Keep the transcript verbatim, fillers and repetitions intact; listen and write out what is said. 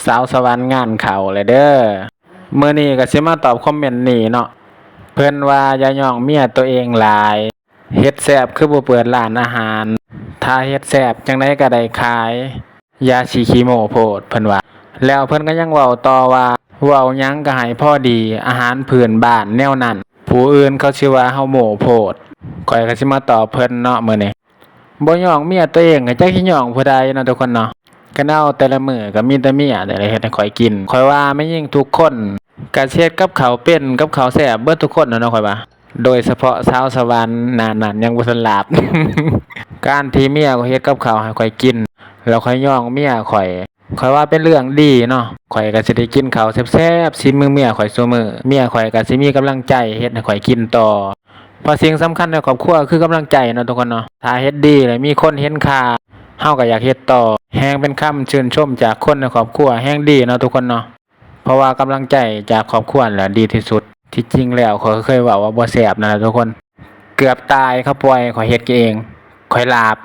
สาวสวรรค์งานเข้าแล้วเด้อ มื้อนี้ก็สิมาตอบคอมเมนต์นี้เนาะ เพิ่นว่าอย่าย่องเมียตัวเองหลาย เฮ็ดแซ่บคือบ่เปิดร้านอาหาร ถ้าเฮ็ดแซ่บจั่งใดก็ได้ขาย อย่าสิขี้โม้โพด เพิ่นว่า แล้วเพิ่นก็ยังเว้าต่อว่า เว้าหยังก็ให้พอดี อาหารพื้นบ้านแนวนั้น ผู้อื่นเขาสิว่าเฮาโม้โพด ข้อยก็สิมาตอบเพิ่นเนาะมื้อนี้ บ่ย่องเมียตัวเองก็จักสิย่องผู้ใดเนาะทุกคนเนาะ ก็เอาแต่ละมื้อก็มีแต่เมียนี่แหละเฮ็ดให้ข้อยกิน ข้อยว่าแม่หญิงทุกคนก็สิเฮ็ดกับข้าวเป็น กับข้าวแซ่บเบิดทุกคนน่ะเนาะ ข้อยว่า โดยเฉพาะสาวสวรรค์ หน้านั้นยังบ่ทันหลาบ การที่เมียข้อยเฮ็ดกับข้าวให้ข้อยกิน แล้วข้อยย่องเมียข้อย ข้อยว่าเป็นเรื่องดีเนาะ ข้อยก็สิได้กินข้าวแซ่บๆ ฝีมือเมียข้อยซุมื้อ เมียข้อยก็สิมีกำลังใจเฮ็ดให้ข้อยกินต่อ เพราะสิ่งสำคัญในครอบครัวคือกำลังใจเนาะทุกคนเนาะ ถ้าเฮ็ดดีแล้วมีคนเห็นค่า เฮาก็อยากเฮ็ดต่อ แฮงเป็นคำชื่นชมจากคนในครอบครัว แฮงดีเนาะทุกคนเนาะ เพราะว่ากำลังใจจากครอบครัวแหละดีที่สุด ที่จริงแล้วข้อยก็เคยเว้าว่าบ่แซ่บนั่นแหละทุกคน เกือบตาย เขาปล่อยข้อยเฮ็ดเอง ข้อยหลาบ